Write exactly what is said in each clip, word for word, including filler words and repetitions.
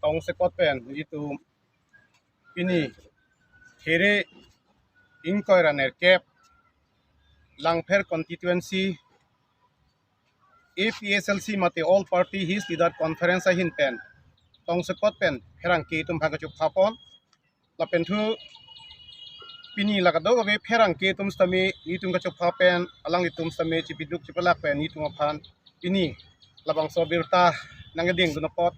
Tongsekot pen itum pini There ingkoi ra nerkep Langpher constituency A P H L C mate All Party Hills Leader Conference ahin pen Tongsekot pen pherangke itum aphan kachupha pon. Lapen thu pini la kadokave pherangke itum sitame itum kachupha pen alanglitum sitame chipiduk chipilak pen itum aphan pini labangso abirta nangkedengdun apot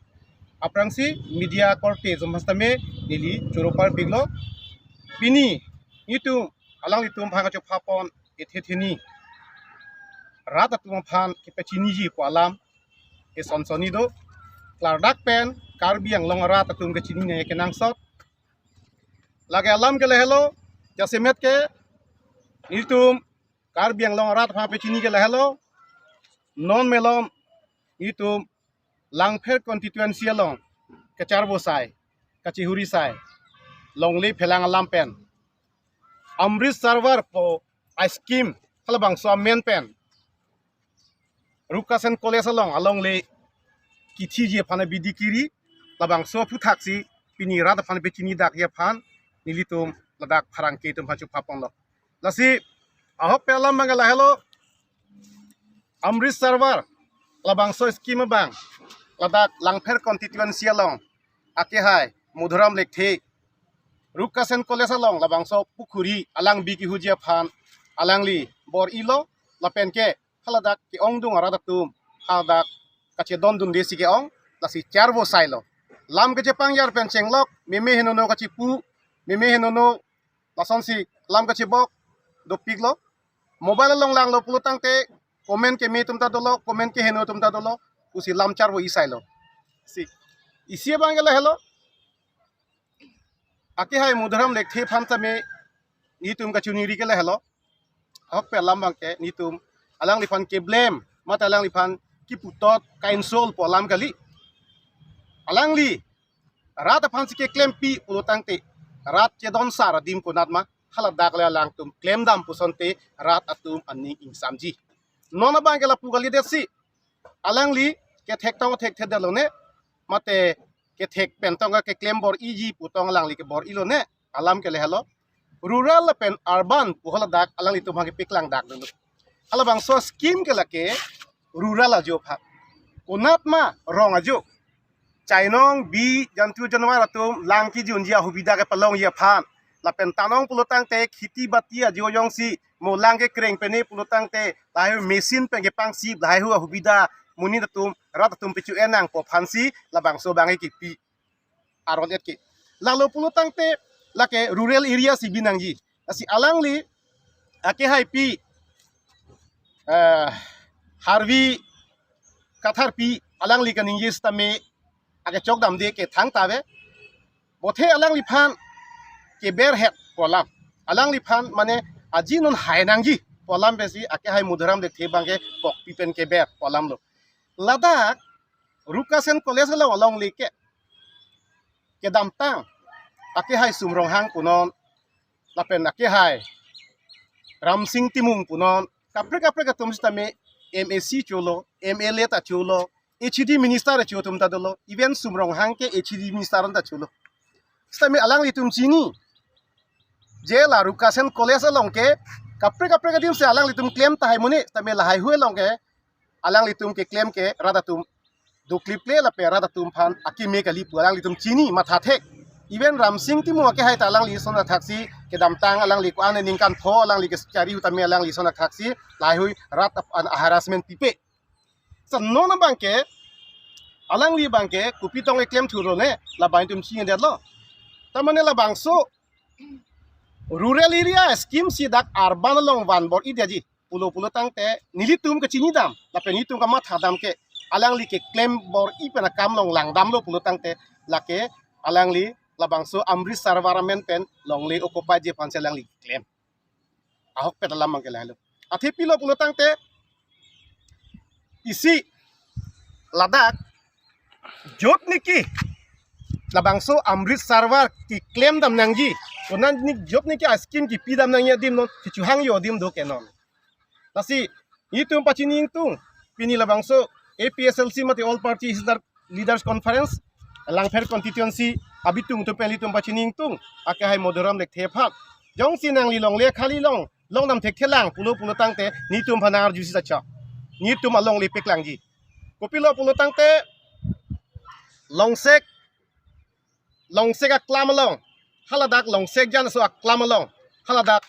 aphrangsi media korte atum aphan sitame neli choro parpiklo. Pini itum alanglitum aphan kachupha pon ethe theni rat atum aphan kepachiniji pu alam eson soni do. Klardak pen Karbi Anglong arat atum kachini nangji kenangsot. Lake alam ke lahelo, jasemet ke itum Karbi Anglong arat aphan pachini ke lahelo. Non malom itum Langpher constituency along kacharvo asai, kachihuri asai, longle phelang alam pen Amrit Sarovar pu a-scheme halabangso amen pen Rukasen College along alongle kithiji aphan abidi kiri, labangso aphuthaksi pini rat aphan pachini dakji aphan nelitum ladak pherangke itum aphan chupha ponlo. Lasi ahok pen alam abang lahelo, Amrit Sarovar labangso scheme abang ladak Langpher constituency along akehai Madhuram Lekthe Rukasen College along labangso pukhuri alangbi kihuji aphan alangli bor-ilo, lapen ke haladak ke-ongdung arat atum haladak kachedondunde si ke-ong, lasi charvo asailo. Lam kachepangjar pen chenglok, meme henono kachipu, meme henono lasonsi lam kachebok dopiklo. Mobile along langlo pulo tangte comment keme atum ta dolo, comment keheno atum ta dolo, pusi lam charvo asailo. Si isi abang ke lahelo, akehai Madhuram Lekthe aphan sitame nelitum kachiningri ke lahelo. Ahok pen alam abang ke nelitum alangliphan keblem mate alangliphan kiputot ka-insult pu alam kali. Alangli rat aphansi keklempi pulo tangte rat chedon asar adim konat ma, haladak le alangtum klemdam pu asonte rat atum aning ingsamji. Non abang ke lapu kalidetsi alangli kethek tong thekthe detlo ne, mate kethek pen tong keklem bor-iji pu tong alangli kebor-ilo ne, alam ke lahelo. Rural lapen urban pu haladak alanglitum aphan kepaklang dakdunlo. Halabangso scheme ke lake rural ajo aphan. Konat ma rong ajo. Chainong, bi, jantu janwar atum lang kijunji ahubida kepalongji aphan. Lapen tanong pulo tangte kheti bati ajo jongsi mo lang kekreng pene pulo tangte lahai machine pen kepangsip lahai hu ahubida monit atum rat atum pechu-en nangpo aphansi labangso abang kipi aron et ke. Lalo pulo tangte lake rural area si binangji. Lasi alangli akehaipi, eh, Harvi Katharpi alangli kaningje sitame akechok damde ke thangta ave. Bothe alangliphan keber het pu alam, alangliphan mane aji non hai nangji pu alam pensi akehai Madhuram Lekthe abang ke kokpi pen keber pu alamlo. Ladak Rukasen College along alongle ke kedamtang akehai Sum Ronghang punon, lapen akehai Ramsing Timung punon, kaprek kaprek atum sitame M A C cholo, M L A ta cholo, H E D minister ta cho atum ta dolo, even Sum Ronghang ke H E D minister ta cholo. Sitame alanglitum chini je la Rukasen College along ke kaprek kaprek adim si alanglitum klem tahai muni, sitame lahai hu along ke alanglitum keklem ke rat atum doklip le lapen rat atum aphan akeme kali pu alanglitum chini matha thek. Even Ramsing Timung akehai ta alangli ason athaksi kedamtang alangli ko-an aningkan pho alangli kechari hu tame alangli ason athaksi lahai hu rat aphan harassment pipe. Sa non abang ke alangli abang ke kopi tong keklem thulo ne labang itum chiningri detlo. Ta mane labangso rural area scheme si dak urban along van bor-idetji pulo pulo tangte nelitum kachinidam lapen nelitum kamathadam ke alangli keklem bor-i pen akam along langdamlo pulo tangte lake alangli labangso Amrit Sarovar amen pen longle occupyji aphansi alangli keklem. Ahok pen alam abang ke lahelo. Athe pilo pulo tangte isi ladak jotniki labangso Amrit Sarovar keklem dam nangji, konatniki jotniki a-scheme kipi dam nangji adim non, si chuhang yo adim do ke non. Lasi itum pachini ingtung, pini labangso A P H L C mate All Party Leader, Leaders Conference Langpher constituency abitung atum pen ilitum pachini ingtung, akehai Madhuram Lekthe aphan. Jongsi nangli longle khali long, long dam thekthelang pulo pulo tangte, netum aphan arjusi sacha. Netum alongle peklangji. Kopilo pulo tangte, Longsek, Longsek aklam along, haladak Longsek janso aklam along, haladak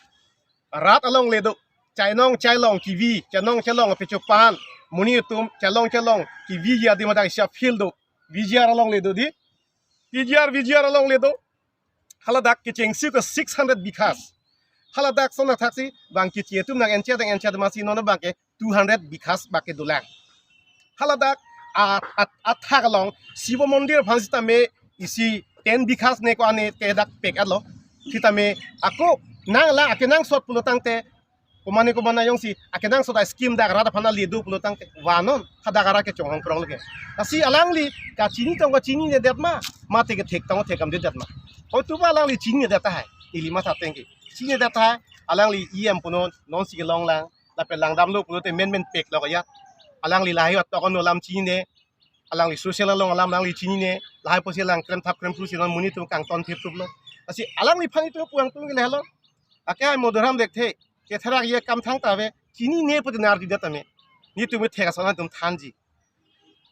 rat alongle do. Chainong chailong kevi, chainong chailong apechopan, monit atum chailong chailong kevi adim hadak isi a-field do. V G R alongle do di. P G R, V G R alongle do. Haladak kechengsi ke six hundred bighas. Haladak son athaksi bang keche atum nang-enche nang-enche atum asi non abangke two hundred bighas bangke dolang. Haladak a, a, athak along Shiva Mandir aphan sitame isi ten bighas ne ko-an ne ke dak pek-et lo. Sitame ako nanglang akenangsot pulo tangte, komane komane jongsi akenangsot a-scheme dak rat aphan ale do pulo tangte, vanon hadak arat ke chonghong prong leke. Lasi alangli kachini tong kachinine det ma, mate kethek tong thek kam de det ma. Hoitupa alangli chinine det tahai, ili matha tengke. Chinine det tahai, alangli E M punon, nonsi kelong lang, lapen langdamlo pulote menmen pek lo kaya. Alangli lahai atok ano alam chinine, alangli social along alam alangli chinine, lahai apotsi lang krem thap krem phru si non monit atum kangton thip thup lo. Lasi alangliphan itum puang tung lahelo. Akehai Madhuram Lekthe, ketherak ye kam thangta ave, chinine pute nang arju det tame. Netum thek ason atum thanji.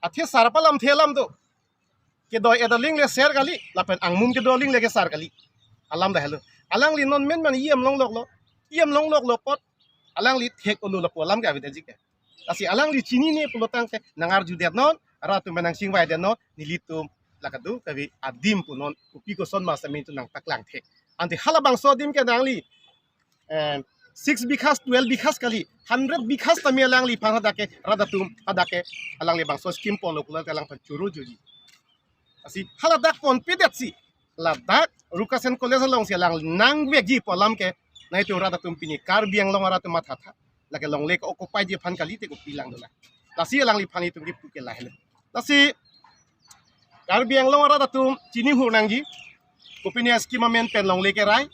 Athe sarpo alamthe alam do. Kedo-et aling le ser kali, lapen angmum kedo aling le kesar kali. Alam dak helo. Alangli non menmen E M longloklo. E M longloklo apot alangli thek olo lapu alam ke avedetji ke. Lasi alangli chinine pulo tangte nang arju det non, rat atum nang chingvai det non, nelitum la kadokave adim punon, kopi koson ma sitame netum nangpaklang thek. Ante halabangso adim ke nangli, eh, six bighas, twelve bighas kali, hundred bighas tame alangliphan hadak ke, rat atum hadak ke, alangli bangso scheme ponlo pulo tangte alangphan choro joji. Lasi haladak ponpedetsi, ladak Rukasen College alongsi alang nangvekji pu alam ke, nangtum rat atum pini Karbi Anglong arat atum mathatha. Lake longle ke-occupyji aphan kalite kopi lang dolang. Lasi alangliphan itum kipu ke lahelo. Lasi Karbi Anglong arat atum chinihur nangji, kopine a-scheme amen pen longle kerai.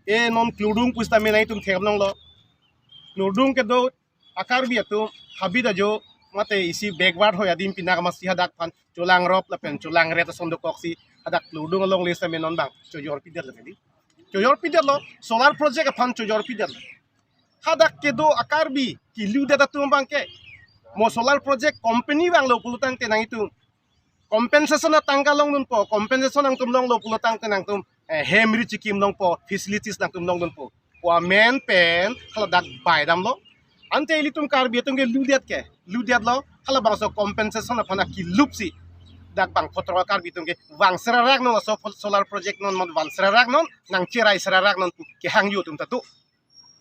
E non Kludung pusitame nangtum thek nanglo. Kludung kedo a-Karbi atum habit ajo mate isi backward hoi adim pinak amatsi hadak aphan cholangrop lapen cholangret ason dokoksi hadak Kludung alongle sitame non bang chojor pidet lo kali. Chojor pidet lo, solar project aphan chojor pidet lo. Hadak kedo a-Karbi kiludet atum abangke, mo solar project company vanglo pulo tangte nangtum compensation atangka longdunpo, compensation nangtum longlo pulo tangte nangtum, eh, hem ri chikim longpo, facilities nangtum longdunpo pu amen pen haladak baidamlo. Ante ilitum Karbi atum ke ludet ke, ludetlo, halabangso compensation aphan akilupsi dak bang photro Karbi atum ke vang serarak non, laso solar project non mon vang serarak non, nangcherai serarak non pu kehangjo atum ta do.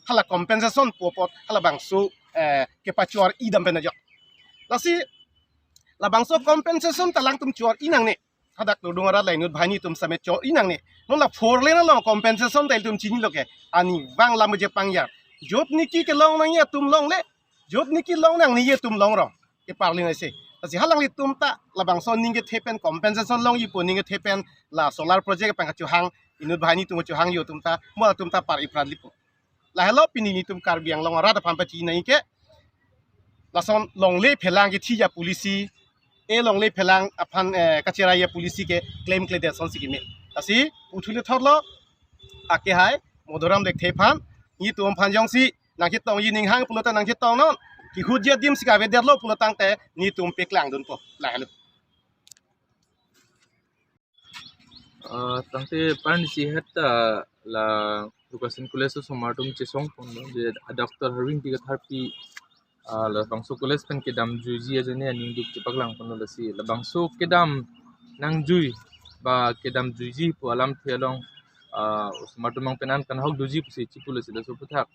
Hala compensation pu apot halabangso, eh, kepachor-idam pen ajok. Lasi labangso compensation ta alangtum chor-i nangne. Hadak Kludung arat la inut banghini atum sitame chor-i nangne. Non la four lane along compensation ta ilitum chinilo ke. Arnivang lam je pangjar. Jot niki kelong nangji atum longle, jot niki long nangne atum longrong. Keparlin aise. Lasi halanglitum ta labangso aning kethe pen, compensation longji pu aning kethe pen la solar project pen kachohang, inut banghini atum chohangji atum ta, mo atum ta par-i pran lipo. Lahelo pini netum Karbi Anglong arat aphan pachini nangji ke, lason longle phelang kethiji a-policy, e longle phelang aphan, eh, kacheraiya policy ke klemkledet asonsi keme. Lasi puthuli thorlo, akehai Madhuram Lekthe aphan, netum aphan jongsi nangchetongji ninghang pulo ta nangchetong non, kehutji adim si kavedetlo pulo tangte netum peklangdunpo. Lahelo. Ah, tangte parnisi het ta la Rukasen College osomar atum chesong ponlo je a Doctor Harving Ingti Kathar pi, ah, labangso college pen kedam juiji ajoine aning duk chepaklang ponlo, lasi labangso kedam nangjui ba kedam juiji pu alamthe along, ah, osomar atum angpenan kanahok doji pusi chipulo, lasi laso aphuthak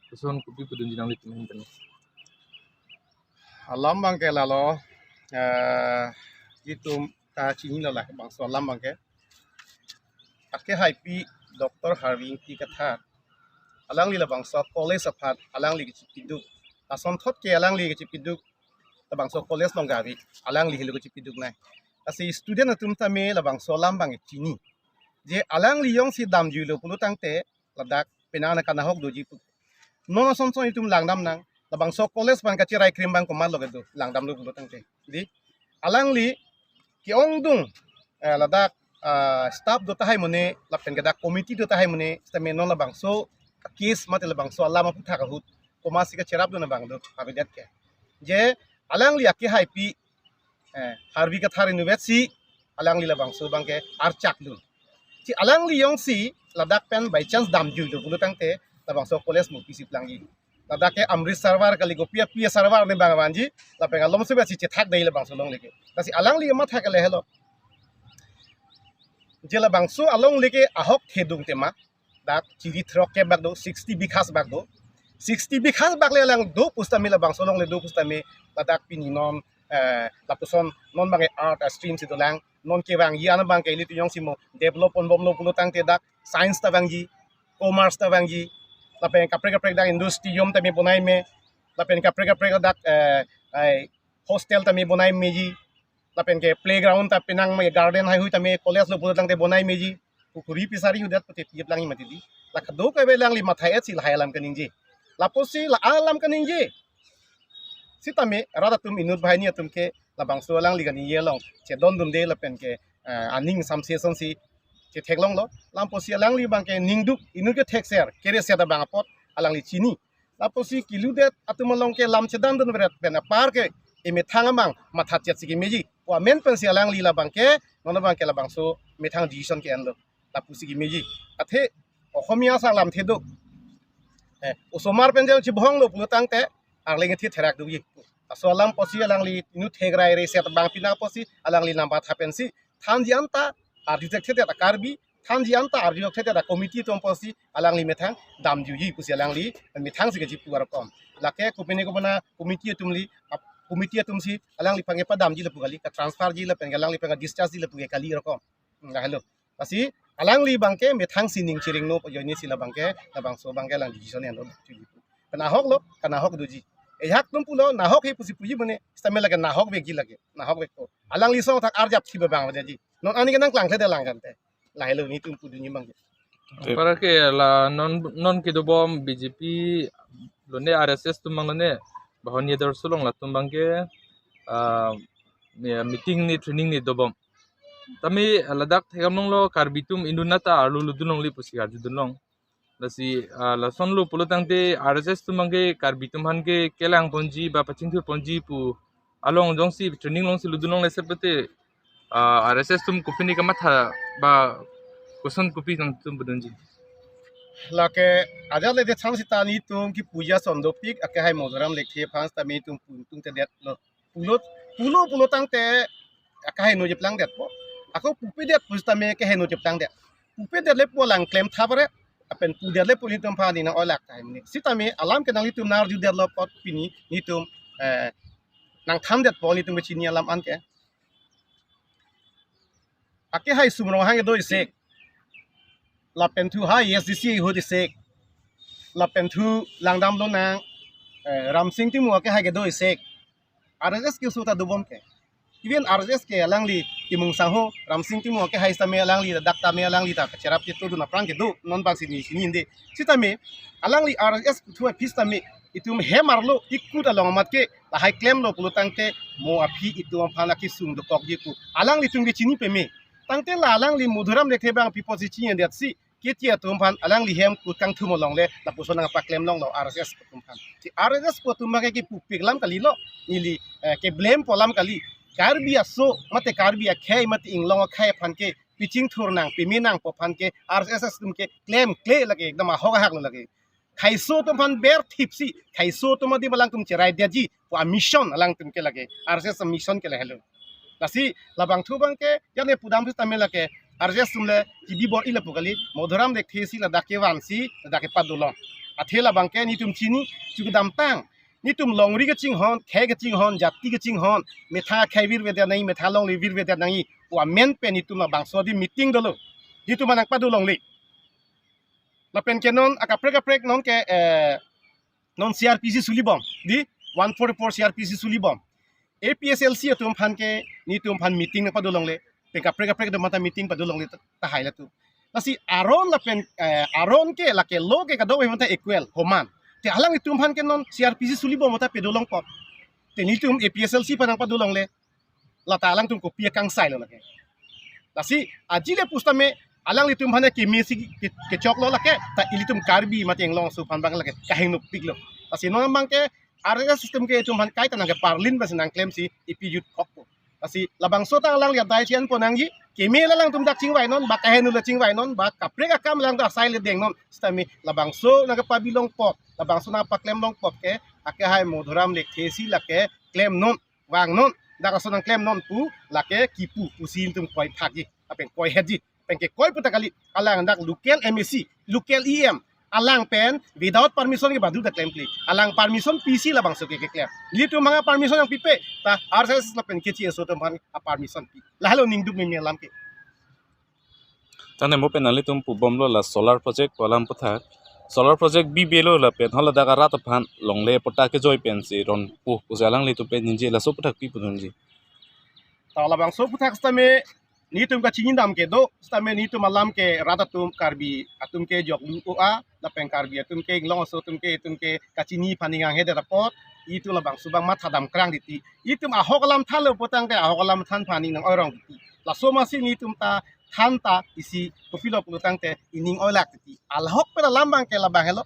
koson kopi pudunji nanglitum ahin pen? Alam abangke lalo, eh, itum ta chinilo labangso alam abangke. Akehai pi Doctor Harving Ingti Kathar, alangli labangso college aphan alangli kachepiduk. Lasonthot ke alangli kachepiduk labangso college along kave, alangli helo kachepiduknei. Lasi student atum tame labangso alam abang chini. Je alangli jongsi damjuilo pulo tangte ladak penang nangkanahok doji pu. Non asonson itum langdam nang, labangso college aphan kacherai krim abang komatlo kedo, langdamlo pulo tangte. Di, alangli ke-ongdung eh, ladak, ah, staff do tahai mone, lapen ke dak committee do tahai mone, sitame non labangso case mate labangso alam aphuthak ahut komatsi kacherapdun abang do avedet ke. Je alangli akehaipi, eh, Karbi Kathar inutvet si alangli labangso abangke archakdun. Si alangli jongsi ladak pen by chance damjuilo pulo tangte labangso college mo pisi plangji. Ladak ke Amrit Sarovar kali, kopi api Sarovar ne bang vanji, lapen alom sevet si chethak dei labangso alongle ke. Lasi alangli matha ke lahelo. Je labangso alongle ke ahok thedung tema, dak chiri throk ke bak do, sixty bighas bak do. Sixty bighas bak le alang do pusitame, labangso alongle do pusitame, ladak pini non, eh, lapuson non abangke art stream si dolang, non kevangji an abangke ilitum jongsi mo develop ponbomlo pulo tangte dak science ta vangji, commerce ta vangji, lapen kaprek kaprek dak industry yom tame bonai me, lapen kaprek kaprek dak, eh, ai hostel tame bonai meji, lapen ke playground ta penang me, garden haihui tame college lo pulo tangte bonai meji, pukhuri pisari hudat pute pi plangji mati di. La kado kave alangli matha-et si lahai alam kaningje. Lapusi la alam kaningje. Sitame rat atum inut banghini atum ke labangso alangli kaningje along chedondunde lapen ke, eh, aning samse sonsi chetheklonglo. Lapusi alangli abangke ningduk inut ke thekser, kere set abang apot alangli chini. Lapusi kiludet atum along ke lam chedandun veret pen apar ke emethang amang matha chet si kemeji pu amen pensi alangli labangke, non abangke labangso methang decision ke-enlo. Lapusi kemeji. Athe Ohomia sang lamthe do. Eh, osomar pen jang chibohonglo pulo tangte arleng the therak doji. Laso alam pusi alangli inut thekrai re set abang pina pusi alangli nangpatha pensi thanji anta arju thekthedet a-Karbi, thanji anta arju thekthedet a-committee atum pusi alangli methang damjuji pusi alangli methang si kachipu arokom. Lake kopine kopina committee atumli, ap-, committee atum si alangliphan ke padamji lapu kali, ka-transfer ji lapen ke alangliphan ka-discharge ji lapu ke kali arokom. Hmm, lahelo. Lasi alangli abangke methang si ning chiring no ajoine si labangke, labangso abangke alang decision enlo. Pen ahoklo, kan ahok doji. Ejak atum pulo nahok he pusi puji mane, sitame lake nahok vekji lake, nahok vekpo. Alangli song thak arjap thi abang aveji. Non ani ke nangklang thede lang kante. Lahelo netum pudunji abangke. Tep. Para ke la non, non kedobom B J P lone R S S atum abang lone, Bhawani Adarsho along latum abangke, ah, ya, meeting ni training ni dobom. Tame ladak thekam longlo Karbi atum induna ta arlo ludun longle pusi arjudun long. Lasi, ah, lasonlo pulo tangte R S S atum abangke Karbi atum aphan ke kelang ponji ba pachingthur ponji pu along jongsi training alongsi ludun longle sep pete, ah, R S S atum kopine kamatha ba koson kopi nangtum pudunji. Lake ajat le de chang sita netum kipu ason dopik akehai Madhuram Lekthe aphan sitame netum pu tungtedetlo. Pulo, pulo, pulo tangte akehai no cheplangdetpo. Ako pupedet pusitame akehai no cheplangdet. Pupedet le pu alang klem thapre, lapen pudet le pu netum aphan ni nang-oilak kahai mene. Sitame alam ke nanglitum nang-arjudetlo apot pini netum, eh, nangthandetpo netum kechini alam anke. Akehai Sum Ronghang kedo isek, lapen thu ha S D C ahut isek, lapen thu langdam lonang, eh, Ramsing Timung akehai kedo isek, R S S ke so ta dobom ke. Even R S S ke alangli Timung Sangho, Ramsing Timung akehai sitame alangli dak tame alangli ta kacherap chetodun aphrang kedo, non bang sini sini inde. Sitame alangli R S S thu aphi sitame itum hem arlo ikut along amat ke lahai klemlo pulo tangte mo aphi itum aphan akesung dokokji pu alanglitum kechini peme. Tangte la alangli Madhuram Lekthe abang pi apotsi chinidetsi kiti atum aphan alangli hem kut kangthum along le lapuson nangpaklem longlo R S S atum aphan. Si R S S atum abangke kipupik alam kalilo, neli, eh, ke-blame po alam kali. Karbi aso mate Karbi akhei mate inglong akhei aphan ke pichingthur nang, pimi nangpo aphan ke R S S atum ke klemkle lake, ekdom ahok ahak lo lake. Khaiso atum aphan berthipsi, khaiso atum adim alangtum cheraidetji pu a-mission alangtum ke lake, R S S a-mission ke lahelo. Lasi labang thu abangke jane pudam sitame lake R S S atum le kidi bor-i lapu kali, Madhuram Lekthe si ladak kevansi ladak kepadolong. Athe labangke netum chini chukdamtang. Netum longri kachinghon, khei kachinghon, jati kachinghon, methang akhei virvedet nangji, methang alongle virvedet nangji pu amen pen netum labangso adim meeting dolo. Netum nangpadolongle. Lapen ke non akaprek kaprek non ke, eh, non C R P C sulibom, di one forty-four C R P C sulibom. A P H L C atum aphan ke netum aphan meeting nangpadolongle, pen kaprek kaprek atum aphan ta meeting padolongle ta, tahai latum. Lasi aron lapen, eh, aron ke lake law ke kadokave aphan ta equal, homan. Te alanglitum aphan ke non C R P C sulibom ta pedolong apot, te netum A P H L C aphan nangpadolongle, lata alangtum kopi akangsailo lake. Lasi aji le pusitame alanglitum aphan keme si ke-, kechoklo lake, ta ilitum Karbi mate Anglong aso aphan abang lake kahingno piklo. Lasi non abangke R S S system ke itum aphan kaita nangkeparlin pensi nangklemsi ipi jut kokpo. Lasi labangso ta alangli adai chianpo nangji, keme le alangtum dak chingvainon, ba kaheno le chingvainon, ba kaprek akam alangtum asai le dengnon, sitame labangso nangkepabi longpo, labangso nangpaklem longpo ke, akehai Madhuram Lekthe si lake klemnon, vangnon, dak aso nangklemnon pu lake kipu, pusi ilitum koi phakji, lapen koi hetji. Penke koi puta kali, alang dak local M A C, local E M, alang pen without permission ke baduta klemkle. Alang permission pisi labangso ke keklem. Ilitum manga permission nangpipe, ta R S S lapen kechi aso atum aphan a-permission pi. Lahelo ningduk meme alam ke. Tane mo pen nanglitum pubomlo la solar project pu alam aputhak. Solar project bibelo lapen hala dak arat aphan longle patta kejoi pensi ronpo pusi alanglitum pen ningje, laso aputhak pi pudunji. Ta labangso aputhak sitame nelitum kachinidam kedo, sitame nelitum alam ke rat atum, Karbi atum ke joklu o-a, lapen Karbi atum ke Anglong aso atum ke, itum ke kachini aphan ning anghe det apot, itum labangso abang mathadam krang titi. Itum ahok alam thanlo pulotangte ahok alam than aphan ning nang-oirong titi. Laso masi nelitum ta than ta isi kopilo pulotangte ining oilak titi. Ahok pen alam abangke labang helo.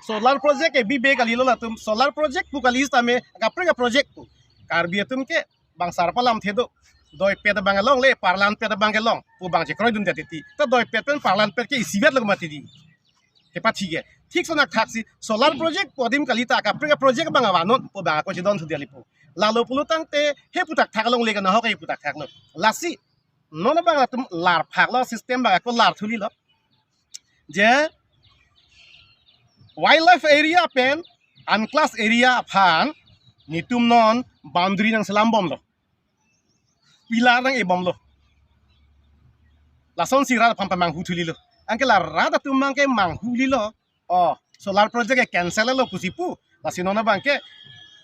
Solar project ke bibe kalilo latum, solar project pu kali sitame kaprek a-project pu. Karbi atum ke bang sarpo alamthe do. Doipet abang longle, parlanpet abang kelong pu abang chekroidunde titi. Ta doipet pen parlanpet ke isivet lo mati di. Kepathi ke. Thik sonak thaksi solar project pu adim kalita, kaprek a-project abang avanon pu abang ako chedon thudi alipo. Lalo pulotangte he puthak thak longle ke nahok he puthak thaklo. Lasi non abang latum lar phaklo, system abang ako lar thulilo. Je wildlife area pen unclass area aphan nelitum non boundary nangselambomlo. Pillar nang-ebomlo. Lasonsi rat aphan pamanghu thulilo. Anke la rat atum abangke manghulilo. Oh, solar project ke cancel lo pusi pu. Lasi non abangke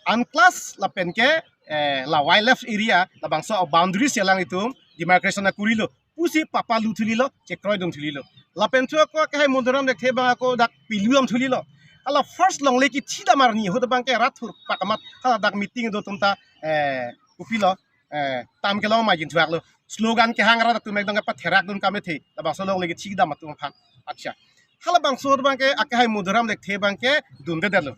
unclass lapen ke, eh, la wildlife area, labangso boundary si alanglitum demarcation akurilo pusi papalu thulilo, chekroidun thulilo. Lapen thu ako akehai Madhuram Lekthe abang ako dak piludam thulilo. Hala first longle kethidam arni ahut abangke rat thurpak amat hala dak meeting do atum ta, eh, kopilo, eh, tam kelong ma jin thuaklo. Slogan kehang rat atum ekdom kepatherakdun kamethe. Labangso longle kethidam atum aphan. Acha. Halabangso abangke akehai Madhuram Lekthe abangke dundedetlo.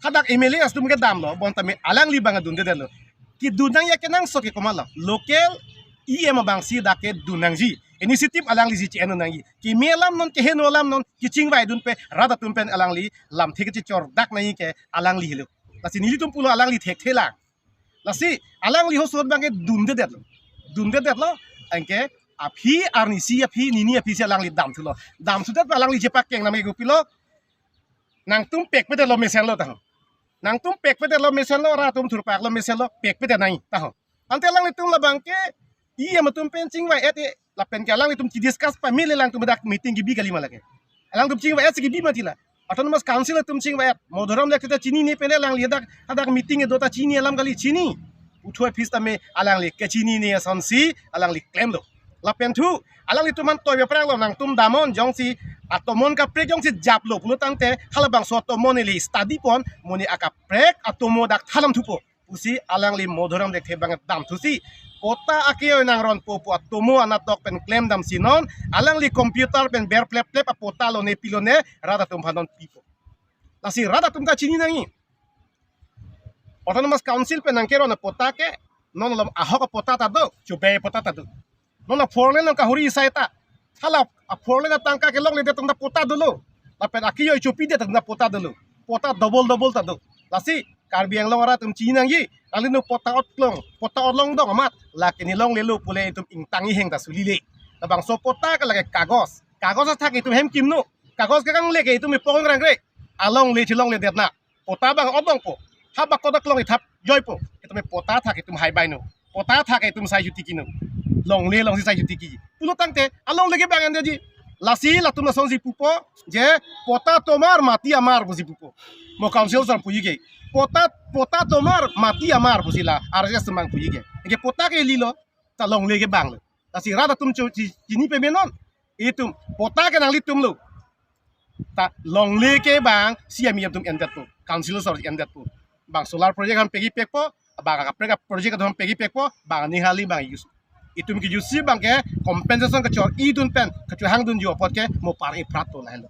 Hadak M L A atum kedamlo, bonta me alangli abang dundedetlo. Kedun nangji akenangsot ke komatlo. Local E M abangsi dak kedun nangji. Initiative alanglisi che-en nangji. Keme alam non, keheno alam non, kechingvaidunpe rat atum pen alangli lamthe kechechordak nangji ke alangli helo. Lasi nelitum pulo alangli thekthelang. Lasi alangli ahut abangke dundedetlo. Dundedetlo, anke aphi arnisi aphi nini aphisi alangli damthulo. Damthudet alangli chepakeng name kopilo. Nangtum pekpedetlo mesenlo taho. Nangtum pekpedetlo mesenlo, rat atum thurpaklo mesenlo, pekpedet nangji taho. Ante alanglitum labangke E M atum pen chingvai-et-e, lapen ke alanglitum chediscuss pamele alangtum dak meeting kebi kali ma lake. Alangtum chingvai-et si kebi mati la. Autonomous Council atum chingvai-et. Madhuram Lekthe ta chinine pen alangli hadak, hadak meeting kedo ta chini alam kali, chini. Puthot aphi sitame alangli kachinine asonsi alangli klemlo. Lapen thu alanglitum aphan toi bephranglo, nangtum damnon, jongsi atomon kaprek jongsi japlo pulotangte halabangso atomon ili study pon, moni akaprek atomo dak thanam thupo pusi alangli Madhuram Lekthe abang damthusi, patta akejoi nangronpo pu atomo anatok pen klemdamsi non alangli computer pen ber plep plep apatta lone pilone rat atum aphan non pipo. Lasi rat atum ta chini nangji. Autonomous Council pen nangkeron apatta ke non alom ahok apatta ta do, chobei apatta ta do. Non a four lane along kahuri isai ta. Hala a four lane atangka kelongledet atum ta patta dolo. Lapen akejoi chopidet atum ta patta dolo. Patta double double ta do. Lasi Karbi Anglong arat atum chini nangji. Alino patta otlong, patta otlong dong amat. Lake ne longlelo pule itum ingtang iheng ta sulile. Labangso patta ke lake kagos. Kagos athak itum hem kimno. Kagos ke kangle ke itum ipong rangre. Alongle chelongledet na. Patta abang odongpo. Haba kodak long ithap joipo. Itum patta athak itum haibaino. Patta athak itum sai jutikino. Longle alongsi sai jutiki. Pulotangte alongle ke bang endeji. Lasi latum lasonsi pupo je patta tomar mati amar pusi pupo. Mo council asor puji ke. Patta, patta tomar mati amar pusi la R S S atum abang puji ke. Ke patta ke lilo ta longle ke banglo. Lasi rat atum chu chi-, chini pame non. Itum patta ke nanglitumlo. Ta longle ke bang C M E atum endetpo, council asor endetpo. Bang solar project aphan pegi pekpo, bang kaprek project atum pegi pekpo, bang ninghali bang use. Itum kejutsi abang ke compensation kachor-idun pen kachohangdunji apot ke mo par-iprat to lahenlo.